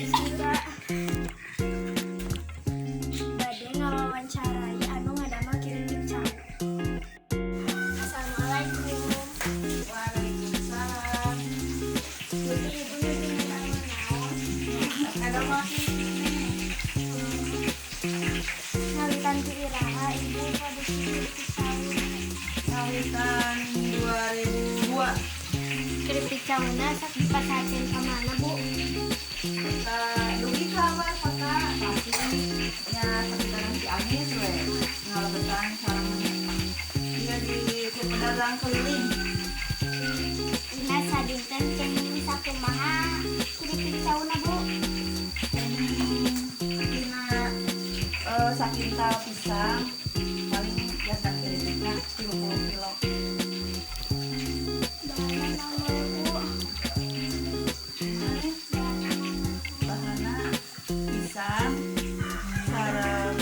Teu Bade ngawawancarai anu ngadamel keripik cau. Assalamualaikum. Waalaikumsalam. Ibu, ibu nuju ngadamel naon? Ada keripik nih. Ngawitan ti iraha ibu produksi keripik cau? Ngawitan 2002. Keripik cauna sok dipasarkeun ka mana, Bu? Ka dugi ka luar kota, pasti nya sekitaran Ciamis we. Ngalebetan sareng ieu di ku pedagang keliling. Dina sadinten kenging sakumaha keripik cauna, Bu? Kenging tina sakintal pisang paling janten keripikna 30 kilo. Bahanna naon wae, Bu? Bahanna naon wae, Bu? Bahanna pisang sareng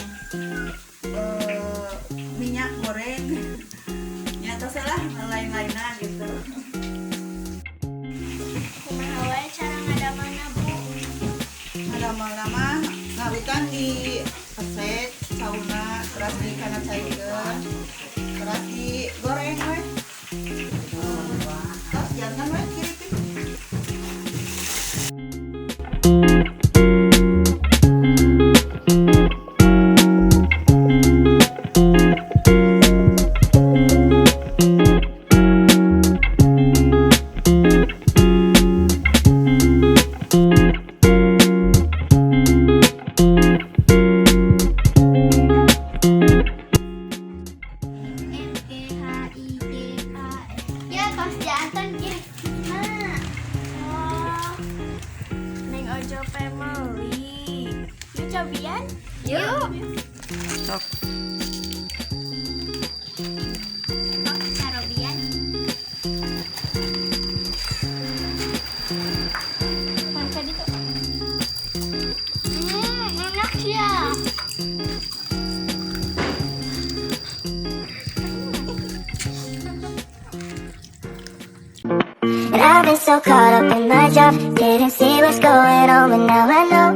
minyak goreng nya, tos lah, lain-lainna gitu. Kumaha wae cara ngadamelna, Bu? Ngadamelna mah ngawitan dipesek cauna, terus dikana cairkeun, terus digoreng we, terus janten we keripik. F G H I J K L. Ya, tos janten keripikna. Oh. Neng Ojo Family. Yuk cobian. Yuk. Sok. Oh, carobian. Kan tadi tuh. Enak ya. And I've been so caught up in my job, didn't see what's going on, but now I know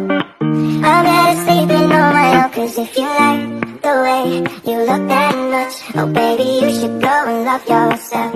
I'm better sleeping on my own. 'Cause if you like the way you look that much, oh baby, you should go and love yourself.